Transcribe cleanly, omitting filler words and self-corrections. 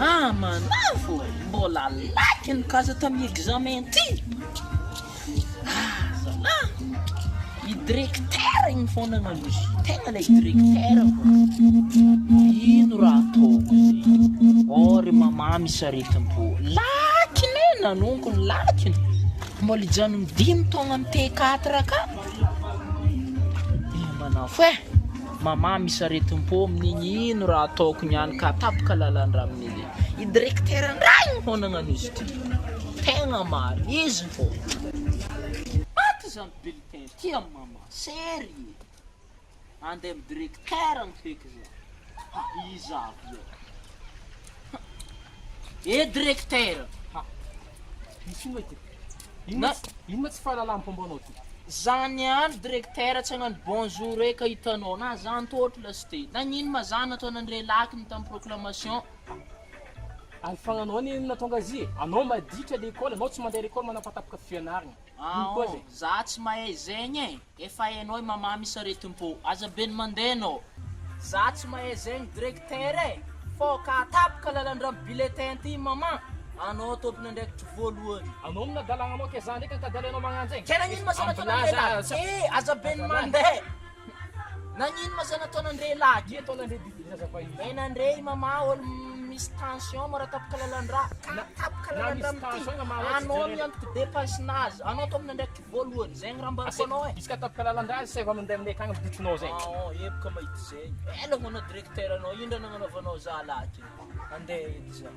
Ah manafo mbola laky ny kasa tamin'ny examen ty. Ah zalahy, i directeur igny foana nagnano izy, tegna ilay directeur fô. Ino raha ataoko zegny? Oh ry mama misy aretim-po, lakiny e nanonkony lakiny, mbola hijanogno dimy taogna amy T4 ka. Eh manafo e, mama misy aretim-po amin'igny ino raha ataoko niany ka tapaka lalan-draha amin'igny. I directeur ndray igny fô nagnano izy ty. Tegna marina, izy fô. Maty zany bulletin ty amy mama, sérieux. Andeha amy directeur agny feky za. Ha, iza avy eo. Ha. Eh directeur. Ha. Misy ino ma ity? Ino ma tsy, ino ma tsy fahalalam-pombanao ty? Za niany directeur tsy hagnano bonjour eka hitanao na za antohotro lasite. Nagnino ma za nataon'André Lakiny tam proclamation? Ary fagnanao anie no nahatonga azy e! Anao maditra l'école, anao tsy mandeha l'école manapatapaka fianaragna. Ino koa Aon, zay? za tsy mahay zegny e! Efa hainao i mama misy aretim-po, aza be ny mandeha anao. Za tsy mahay zegny directeur e! Fô ka tapaka lalan-dra am bulletin ty maman, anao tompon'andraikitry voalohany. Anao no nadalagna anao ke za ndraiky ankadalainao magnano zegny? Ke nagnino ma za nataon'andre laky? E, aza be ny mandeha. Nagnino ma za nataon'andre laky? Ia ataon'andre bibi zaza vahiny. Hain'andre i mama olo misy tension mora tapaka lalan-drà. Ka tapaka Na lalan-drà misy amin'ity, tension na maha tsy anao jerena. miantoky dépense-nazy, anao tompon'andraikitry voalohany, zegny raha ambarako anao e. Izy ka tapaka lalan-drà izy saivo mandeha aminay akagny botronao zegny. Aon, epoka mahita zegny. Ela ho anao directeur anao, indra nagnanaovanao za laky. Andeha edy za.